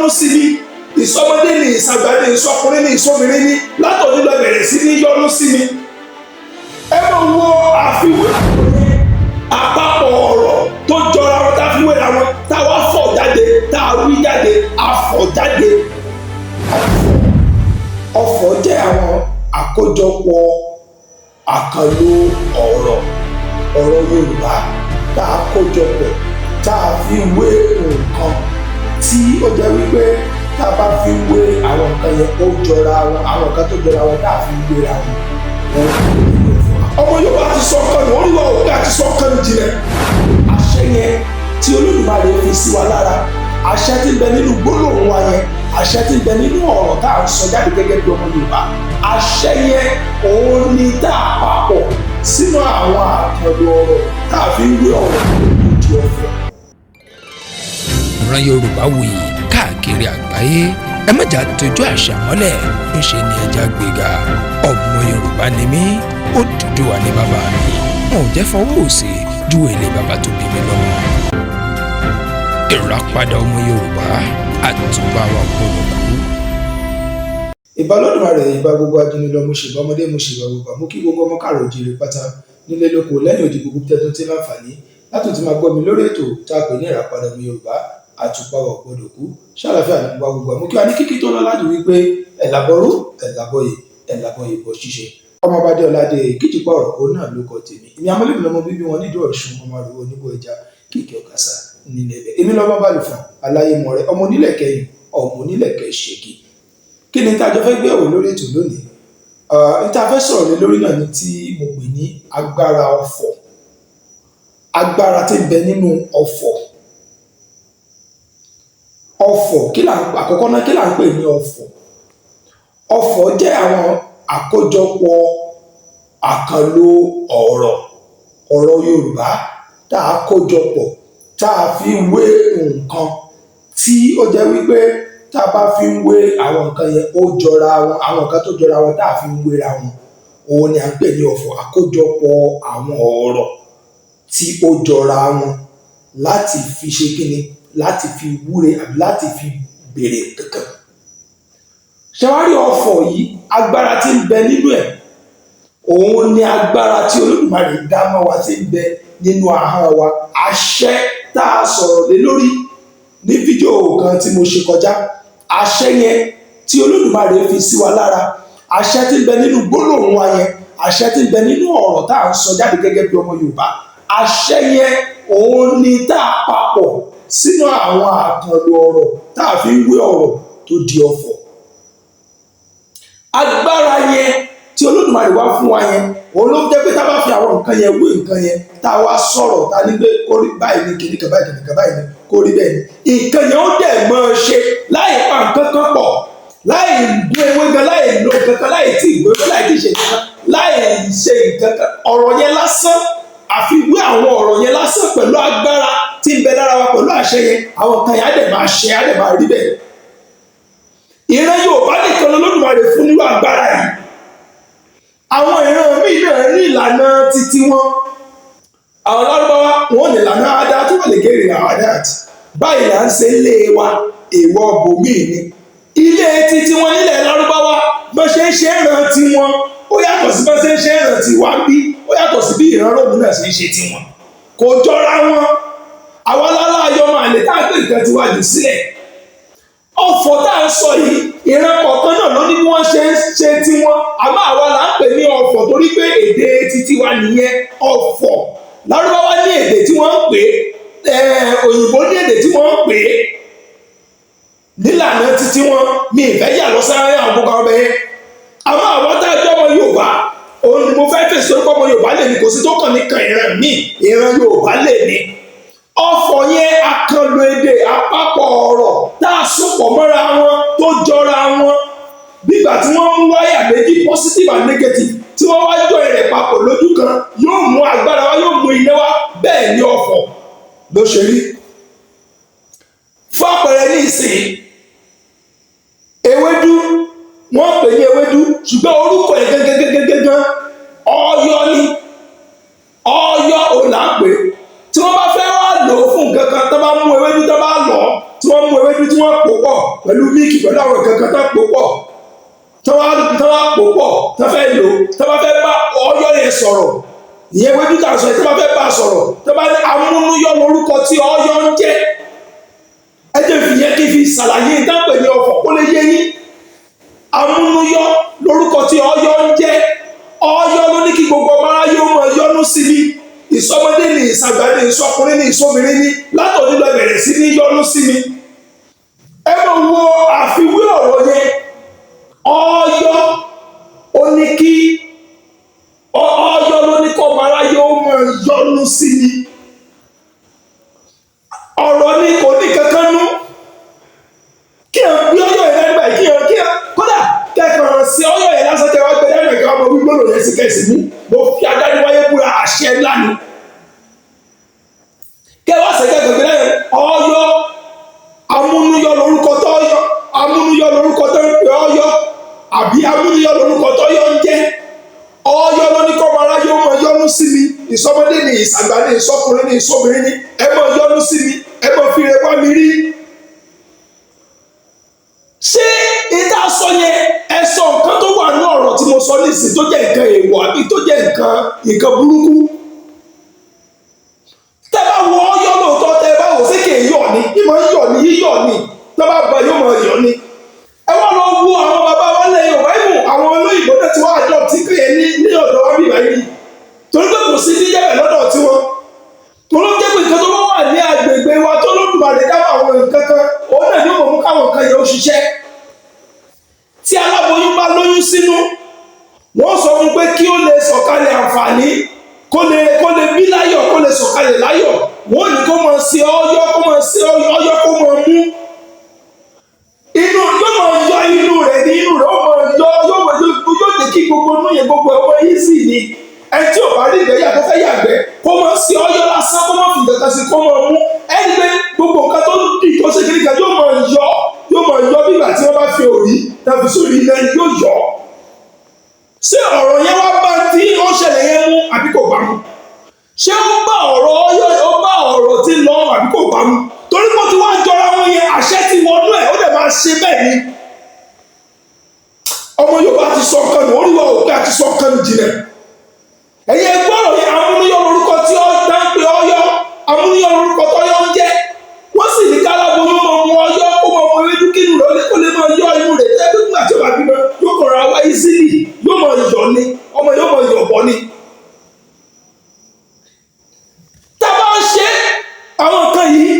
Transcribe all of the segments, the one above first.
Yọ́nú sí mi. Ìsọmọdé ni, ìsàgbà ni, ìsọkùnrin ni, ìsọmìnrin ni, látòní lọ, bẹ̀rẹ̀ sí ní yọ́nú sí mi. Ẹ máa wo àfiwé àpapọ̀ ọ̀rọ̀ tó jọra wọn, tá a fi wéra wọn, tá a wá fọ̀ jáde, tá a wí jáde, a fọ̀ jáde. Ọ̀fọ̀ jẹ́ àwọn àkójọpọ̀ àkànlò ọ̀rọ̀, ọ̀rọ̀ Yorùbá tá a kójọpọ̀, tá a fi wé nǹkan, tí ó jẹ́ wípé tá a bá fi wé àwọn nǹkan yẹn, ó jọra wọn. Àwọn nǹkan tó jọra wọn tá a fi wéra wọn, wọn ọmọ Yorùbá ti sọ nǹkan nù, oríwà òkè àti sọ nǹkan nù jinlẹ̀. Àṣẹ yẹn tí Olódùmarè fi sí wa lára, àṣẹ tí ń bẹ nínú gbólóhùn wa yẹn, àṣẹ tí ń bẹ nínú ọ̀rọ̀ tá à ń sọ jáde gẹ́gẹ́ bí ọmọ Yorùbá, àṣẹ yẹn òun ni tá a papọ̀ sínú àwọn àkànlò ọ̀rọ̀ tá a fi ń wé ọ̀rọ̀ lòdì ọ̀fọ̀. Ìran Yorùbá wuyì káàkiri àgbáyé. Ẹ má jà tójú àṣà mọ́lẹ̀, ńṣe ni ẹja gbéga. Ọmọ Yorùbá ni mí, Odùduwà ní bàbá mi. Wọn ò jẹ́ fọwọ́ òsì ju èlé bàbá tó bí mi lọ́mọ. Ìràpadà ọmọ Yorùbá, àtúbà wa gbọ́dọ̀ kú. Ìbà Olódùmarè, ìbà gbogbo ajínigbé, mo ṣèbà ọmọdé, mo ṣèbà gbogbo, mo kí gbogbo ọmọ káàrọ̀ òjìrè pátá nílé, lóko, lẹ́yìn odi, gbogbo tẹ́tún tí láǹfààní látò tí máa gbọ́ mi lórí ètò tá a pè ní Ìràpadà ọmọ Yorùbá, àtùpà wa gbọ́dọ̀ kú. Ṣàlàfíà ní gbogbo gbogbo. Mo kí wa ní kíkí tó lọ́lá jù wípé ẹ̀làbọ̀rú, ẹ̀làbọ̀yè, ẹ̀làbọ̀yè bọ̀ ṣíṣe. Ọmọ ọba ọládé kíjìpá ọ̀rọ̀, òun náà ló kọ tèmi. Èmi amúlẹ̀mí lọmọ bíbí wọn nídìí Ọ̀ṣun, ọmọ àrùwọ̀ oníbò ẹja kíkẹ́ ọ̀kasà nílẹ̀ ẹ̀bẹ̀. Èmi lọ́mọ balùfọ̀n aláyé mọ̀rẹ́, ọmọ onílẹ̀ kẹyìn, ọmọ onílẹ̀ kẹ ṣèkì. Kí ni tá a jọ fẹ́ gbé wò lórí ètò lónìí? Ní tá a fẹ́ sọ̀rọ̀ lé lórí náà ni tí mo pè ní agbára ọ̀fọ̀, agbára tí ń bẹ nínú ọ̀fọ̀. Ọ̀fọ̀, kí là ń àkọ́kọ́ náà, kí là ń pè ní ọ̀fọ̀? Ọ̀fọ̀ jẹ́ àwọn àkójọpọ̀ àkànlò ọ̀rọ̀, ọ̀rọ̀ Yorùbá tá a kójọpọ̀, tá a fi wé nǹkan, tí ó jẹ́ wípé tá a bá fi ń wé àwọn nǹkan yẹn, ó jọra wọn. Àwọn nǹkan tó jọra wọn tá a fi ń wéra wọn, òun ni à ń pè ní ọ̀fọ̀. Àkójọpọ̀ àwọn ọ̀rọ̀ tí ó jọra wọn láti fi ṣe kíni? Láti fi wúre àbí láti fi béèrè kankan. Ṣé wàá rí ọ̀fọ̀ yìí, agbára tí ń bẹ nínú ẹ̀, òun ni agbára tí Olódùmarè dá mọ́ wa, tí ń bẹ nínú ahọ́n wa. Àṣẹ tá a sọ̀rọ̀ lé lórí ní fídíò kan tí mo ṣe kọjá, àṣẹ yẹn tí Olódùmarè fi sí wa lára, àṣẹ tí ń bẹ nínú gbólóhùn wa yẹn, àṣẹ tí ń bẹ nínú ọ̀rọ̀ tá à ń sọ jáde gẹ́gẹ́ bí ọmọ Yorùbá, àṣẹ yẹn òun ni tá a papọ̀ sínú àwọn àkànlò ọ̀rọ̀ tá a fi ń wé ọ̀rọ̀ tó di ọ̀fọ̀. Agbára yẹn tí Olódùmarè wá fún wa yẹn, òun ló jẹ́ pé tá a bá fi àwọn nǹkan yẹn wé nǹkan yẹn, tá a wá sọ̀rọ̀, tá a ní pé kó rí báyìí ní kìnìkan báyìí, kìnìkan báyìí ní kó rí bẹ́ẹ̀ ni, nǹkan yẹn ó dẹ̀ mọ́ ọ ṣe láì pa nǹkan kan pọ̀, láì gún ewé gan, láì lo nǹkan kan, láì tí ì gbé ewé, láì tí ì ṣe nǹkan kan, láì ṣe nǹkan kan. Ọ̀rọ̀ yẹn lásán, àfiwé àwọn ọ̀rọ̀ yẹn lásán pẹ̀lú agbára tí ń bẹ lára wa, pẹ̀lú àṣẹ yẹn, àwọn nǹkan yẹn á dẹ̀ máa ṣe, á dẹ̀ máa rí bẹ́ẹ̀. Ìran Yorùbá nìkan lOlódùmarè fún nírú agbára yìí. Àwọn ìran míì náà ní ìlànà títí wọn. Àwọn Lárúbáwá, wọn ní ìlànà àdá tó wà lè gèrè àdá. Báyìí là ń ṣe ilé wa, èèwọ̀ bòmíì ni ilé títí wọn nílẹ̀ Lárúbáwá. Bó ṣe ń ṣe ìrántí wọn, ó yàtọ̀ sí bó ṣe ń ṣe ìrántí wa ń bí, ó yàtọ̀ sí bí ìran Róòmù náà ṣe ń ṣe tiwọn. Kò jọra wọn. Àwa láláyọ máa lè tá a gbé nǹkan tiwa jù sílẹ̀. Ọ̀fọ̀ tá à ń sọ yìí, ìran kọ̀ọ̀kan náà ló ní bí wọ́n ṣe ń ṣe tiwọn, àmọ́ àwa là ń pè ní ọ̀fọ̀ torí pé èdè títí wa nìyẹn, ọ̀fọ̀. Lárúbáwá ní èdè tí wọ́n ń pè é, òyìnbó ní èdè tí wọ́n ń pè é nílànà títí wọn. Mi ìfẹ́ yà lọ sáré àwọn gbogbo àwọn ọbẹ̀ yẹn, àmọ́ àwọn tá a jẹ́ ọmọ Yorùbá, òun ni mo fẹ́ fèsì orúkọ. Ọmọ Yorùbá lè ní, kò sí tó kàn ní kan ìran mi, ìran Yorùbá lè ní. Ọ̀fọ̀ yẹn, àkànlò èdè, àpapọ̀ ọ̀rọ̀ tá a sopọ̀ mọ́ra wọn tó jọra wọn, nígbà tí wọ́n mú wáyà méjì, positive and negative, tí wọ́n wá jọ rẹ̀ papọ̀ lójú kan, yóò mú agbára wá, yóò mú iná wá. Bẹ́ẹ̀ ni ọ̀fọ̀ ló ṣe rí. Fún àpẹẹrẹ ní ìsìn, ewédú, wọ́n pè ní ewédú, ṣùgbọ́n orúkọ ẹ̀ gẹ́gẹ́gẹ́gẹ́gẹ́ Ọ̀yọ́ ni. Ọ̀yọ́ òun là ń pè. Tí wọ́n bá fẹ́ wá lò ó fún nǹkan kan, tó bá mú ewédú, tó bá lọ̀, tí wọ́n wọ́n mú ewédú tí wọ́n pò pọ̀ pẹ̀lú mílìkì, pẹ̀lú àwọn nǹkan kan tó pò pọ̀, tí wọ́n pò pọ̀, tí wọ́n fẹ́ lò, tí wọ́n fẹ́ bá ọyọ́ yẹn sọ̀rọ̀, ìyẹn ewédú tà sọ yẹn, tí wọ́n fẹ́ bá sọ̀rọ̀, tí wọ́n bá ní amúnúyọ́ lórúkọ tí ọyọ́ ń jẹ́. Ẹ jẹ́ fi yẹn kí fi ṣàlàyé ìdánpẹ̀ ní ọ̀fọ̀ kó lè yé yín. Amúnúyọ́ lórúkọ tí ọyọ́ ń jẹ́. Ọyọ́ ló ní kí gbogbo ọmọ aráyé ó máa yọ́nú sí mi, ìsọmọdé ni, ìsàgbà ni, ìsọkùnrin ni, ìsọmìnrin ni, látòní lọ bẹ̀rẹ̀ sí ní yọ́nú sí mi. Ẹ máa wo àfiwé ọ̀rọ̀ yẹn. Ọyọ́ ó ní kí ọyọ́ ló ní kó ọmọ aráyé ó máa yọ́nú sí mi. Ọ̀rọ̀ ni, kò ní kankan nú. Kí ẹ gbé ọyọ́ yẹn lẹ́nu báyìí, kí ẹ kódà kẹkọ̀ọ́ sí ọyọ́ yẹn lásán, kẹ wá gbé lẹ́nu ẹ̀ka ọmọ gbígbóná yẹn sí kẹsì mú. Mo fi adániwáyé búra, àṣẹ ńlá ni. Kẹ wá sẹ́kẹ̀ gbẹgbẹ lẹ́yìn ọyọ́, amúnúyọ́ lórúkọ tó ọyọ́, amúnúyọ́ lórúkọ tó ń pè ọyọ́, àbí amúnúyọ́ lórúkọ tó yọ́ ń jẹ́. Ọyọ́ ló ní kọ́ ọmọ aráyé ó máa yọ́nú sí mi, ìsọmọdé ni, ìsàgbà ni, ìsọkùnrin ni, ìsọbìnrin ni, ẹ máa yọ́nú sí mi, ẹ máa fi rẹ wá mi rí. Ṣé ìta sọ yẹn, ẹ sọ nǹkan tó wà ní ọ̀rọ̀ tí mo sọ nísìnyí tó jẹ́ nǹkan èèwọ̀ àbí tó jẹ́ nǹkan burúkú? Tẹ́ bá wo ọyọ́ lóòótọ́, tẹ́ bá wò sí kì í yọ̀ ni, ìmọ̀ ń yọ̀ ni, yíyọ̀ ni, tẹ́ bá bá yóò máa yọ̀ ni. Ẹ wá lọ wo àwọn bàbá wa lẹ́yìn Yorùbá ìmù, àwọn olóyìnbó náà ti wá adopt kéye ní ọ̀dọ̀ wa bíbá yìí, torí pé kò sí jíjẹ́ bẹ̀ lọ́dọ̀ tiwọn. Tó ló jẹ́ pé nǹkan tó bá wà ní agbègbè wa tó lódùmarè dábàá àwọn nǹkan kan, òun náà ni ó mọ̀ mú káwọn nǹkan yẹn ó ṣiṣẹ́. Tí aláboyún bá lóyún sínú, wọ́n sọ fún pé kí ó lè sọ̀kalẹ̀ àǹfààní, kó lè bí láyọ̀, kó lè sọ̀kalẹ̀ láyọ̀, wọ́n ní kó máa ṣe ọyọ́, kó máa ṣe ọyọ́, kó máa mú inú, yóò máa yọ inú rẹ̀ ní inú rẹ̀ ó máa yọ, yóò jẹ́ kí gbogbo inú yẹn, gbogbo ẹ̀ wọ́n easy ni. Ẹ tí ò bá rí ìgbẹ́ yà, tó fẹ́ yàgbẹ́, kó máa ṣe ọyọ́ lásán, kó máa fi nǹkan kan sí, kó máa mú ẹni pé gbogbo nǹkan tó dì tó ṣe kíníkan yóò máa yọ, yóò máa yọ bí ìgbà tí wọ́n bá fi òrí tàbí sórí ilẹ̀, yóò yọ. Ṣé ọ̀rọ̀ yẹn wá bá tí ó ṣẹlẹ̀ yẹn mú àbí kò bá mu? Ṣé ó bá ọ̀rọ̀ ọyọ́, ó bá ọ̀rọ̀ tí ń lọ àbí kò bá mu? Torí pé ó ti wá jọra wọn yẹn, àṣẹ ti wọnú ẹ̀, ó dẹ̀ máa ṣe bẹ́ẹ̀ ni. Ọmọ Yorùbá ti sọ nǹkan nù, oríwà òkè àti sọ nǹkan nù jìnlẹ̀. Ẹ̀yin ẹgbẹ́ ọ̀rọ̀ yẹn, amúnúyọ́ lórúkọ tí ó dá ń pè ọyọ́, amúnúyọ́ lórúkọ tọ́yọ́ ń jẹ́. Wọ́n sì ní káláboyún máa mu ọyọ́, kó máa mu ewédú, kínú rẹ̀ kó lè máa yọ inú rẹ̀, tẹ́ pé nígbà tí ó bá bímọ yóò kọ̀ra wá easily, yóò máa yọ̀ ni, ọmọ yóò máa yọ̀ bọ̀ ni. Tá a bá ń ṣe àwọn nǹkan yìí,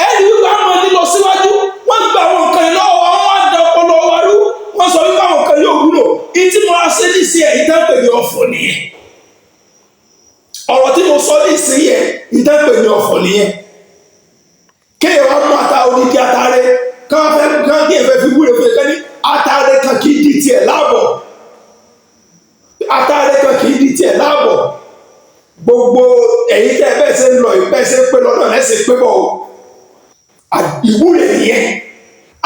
ẹni wípé àwọn ní lọ síwájú. Wọ́n gba àwọn nǹkan yìí lọ́wọ́ wa, wọ́n á da ọpọlọ wa rú, wọ́n sọ wípé àwọn nǹkan yóò wúlò. Ìtí mo ra ṣe ní sí ẹ̀, ìtàn pè ní ọ̀fọ̀ nìyẹn. Ọ̀rọ̀ tí mo sọ ní ìsín yẹn, ìtàn pè ní ọ̀fọ̀ nìyẹn. Kéèyàn wá mú ata, odidi atare káwọn fẹ́ kán, kí ẹ̀fẹ́ fi wúre fún ẹ, kán ní atare kan kì í di tiẹ̀ láàbọ̀, atare kan kì í di tiẹ̀ láàbọ̀. Gbogbo ẹ̀yin tẹ́ ẹ bẹ́ẹ̀ ṣe ń lọ, ìpẹ́ ṣe ń pé lọ́dọ̀ lẹ́sìn pé bọ̀ o, ìwúre nìyẹn.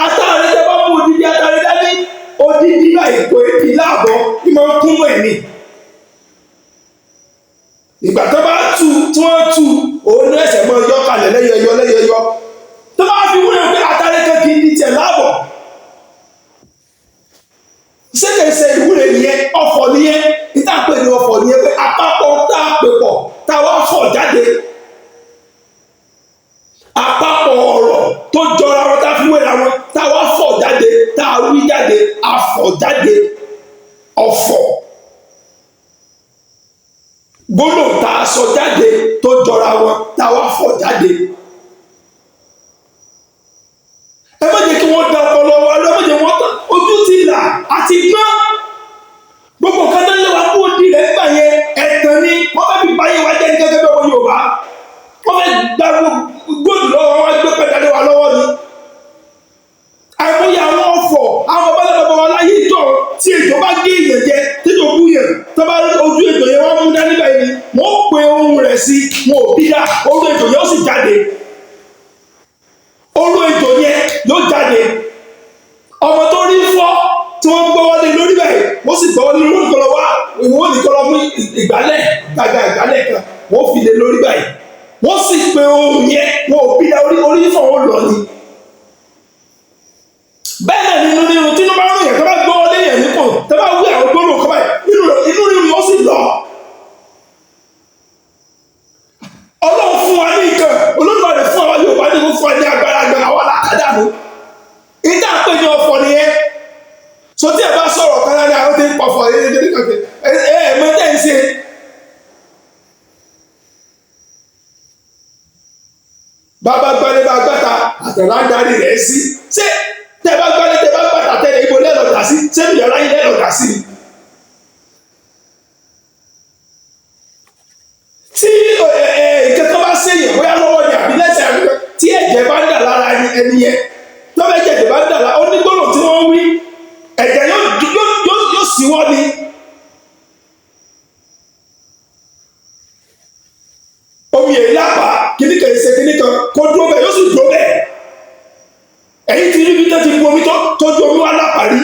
Atare tẹ́ bá mú odidi atare dání, odidi báyìí, kò é di láàbọ̀, ní máa ń kún ẹ̀ ní. Ìgbà tó bá tu, tí wọ́n tu, òun ní ẹsẹ̀ mọ́ yọ kalẹ̀ lẹ́yọyọ lẹ́yọyọ. Tó bá fi wúre pé atare kan kì í di tiẹ̀ láàbọ̀, ṣé kìí ṣe ìwúre nìyẹn? Ọ̀fọ̀ nìyẹn. Níta pè ní ọ̀fọ̀ nìyẹn, pé àpapọ̀ tá a pè pọ̀, tá a wá fọ̀ jáde, àpapọ̀ ọ̀rọ̀ tó jọra wọn, tá a fi wéra wọn, tá a wá fọ̀ jáde, tá a wí jáde, a fọ̀ jáde, ọ̀fọ̀ gbólóhùn tá a sọ jáde tó jọra wọn, tá a wá fọ̀ jáde. Ẹ má jẹ́ kí wọ́n da ọpọlọ wa lọ, ẹ má jẹ́ wọ́n tán. Ojú ti là àti gbọ́n. Gbogbo nǹkan tó lé wa kú òdi rẹ̀ nígbà yẹn, ẹ̀tàn ni. Wọ́n fẹ́ fi báyé wa jẹ́ ní gẹ́gẹ́ bí ọmọ Yorùbá. Wọ́n fẹ́ gba gbòdì lọ́wọ́ wọn, gbé pẹ́ẹ́dá wa lọ́wọ́ ni. Àìmọye àwọn ọ̀fọ̀ àwọn babalábàbà wa láyé ìjọ, tí ejò bá gé èèyàn jẹ, tẹ́jọ́ bú yẹn, tó bá ojú ejò yẹn wọ́n mú dání báyìí ni wọ́n pe ohun rẹ̀ sí, wọn ò bí dá, orú ejò yẹn ó sì jáde, orú ejò yẹn yóò jáde. Ọmọ tó rí fọ́, tí wọ́n gbọ́wọ́ lé lórí báyìí, wọ́n sì gbọ́wọ́ lé lórí kọlọ wá, ìwọ́n ní kọlọ mú ìgbálẹ̀ gbàgbà, ìgbálẹ̀ kan wọ́n fi lé lórí báyìí, wọ́n sì pe ohun yẹn, wọn ò bí dá, orí fọ́ wọn lọ ni. dànù. Ìdá pé ní ọ̀fọ̀ nìyẹn. So tí ẹ bá sọ̀rọ̀ kan lára àwọn tí ń pọ̀fọ̀ ẹ ẹ ẹ mọ tẹ́ ń ṣe. Bàbá gbalẹ̀ bá gbàtà àtàlà ń darí rẹ̀ sí. Ṣé tẹ́ bá gbalẹ̀ tẹ́ bá gbàtà tẹ́lẹ̀ ibo lẹ́lọ́dà sí? Ṣé mi yàrá yín lẹ́lọ́dà sí ni? Tí nǹkan kan bá ṣèyàn bóyá lọ́wọ́ ni àbí lẹ́sẹ̀ àbí tí ẹ̀jẹ̀ bá ń dà lára ẹni yẹn, tọ́bẹ̀ ẹ̀jẹ̀ bá ń dà lára onígbòrò tí wọ́n wí, ẹ̀jẹ̀ yóò síwọ́ ni. Omi èyí lápá kíní kan ṣe kíní kan kó dúró bẹ́ẹ̀, yóò sì dúró bẹ́ẹ̀. Ẹ̀yin ti rí ibi tó ti bu omi tó tójú omi wá lápá rí?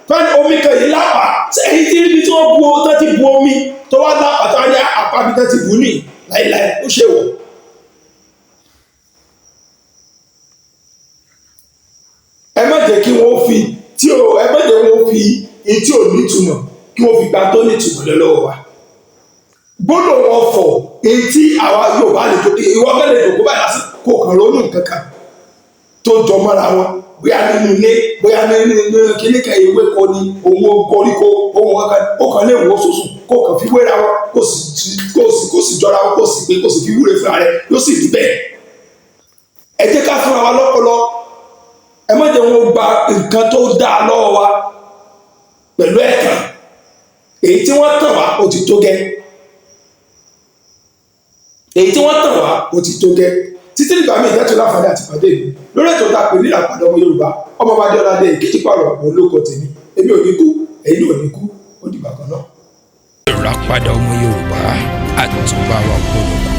Fẹ́ni omi kan yìí lápá. Ẹ̀yin ti rí ibi tí wọ́n bu tó ti bu omi tó wá lápá tó wá ní àpá bí tó ti bù ní láìláì ó ṣe wọ̀. Ẹ má jẹ́ kí wọ́n fi tí o ẹ má jẹ́ wọ́n fi tí ò nítumọ̀ kí wọ́n fi gba tó nítumọ̀ lọ́wọ́ wa. Gbọ́dọ̀ wọn fọ̀ èyí tí àwa Yorùbá lè jókòó, ìwọ bẹ́ẹ̀ lè jókòó báyìí lásìkò kò kàn lónú nǹkan kan tó jọ mọ́ra wọn, bóyá nínú ilé, bóyá nínú kíní kan ewéko ni, òun koríko, òun kankan, ó kàn lè wò sùsù kó kàn fi wéra wọn, kó sì jọra wọn, kó sì pé kó sì fi wúre fúnra rẹ̀, yóò sì rí bẹ́ẹ̀. Ẹ jẹ́ ká fúnra wa lọ́pọlọ. Ẹ má jẹ́ wọn gba nǹkan tó dáa lọ́wọ́ wa pẹ̀lú ẹ̀tàn. Èyí tí wọ́n tàn wá ó ti tó gẹ́. Èyí tí wọ́n tàn wá ó ti tó gẹ́. Títí nígbà míì ìdájọ́ láǹfààní àti pàdé mi lórí ètò tá a pè ní Ìràpadà Ọmọ Yorùbá. Ọmọ bá Adéọlá dé èkejì pààrọ̀ òun ló kọ tèmi. Èmi ò ní kú, ẹ̀yin ò ní kú, ó dìgbà kan náà. Ìràpadà Ọmọ Yorùbá, àtúbà wa gbọ́dọ̀.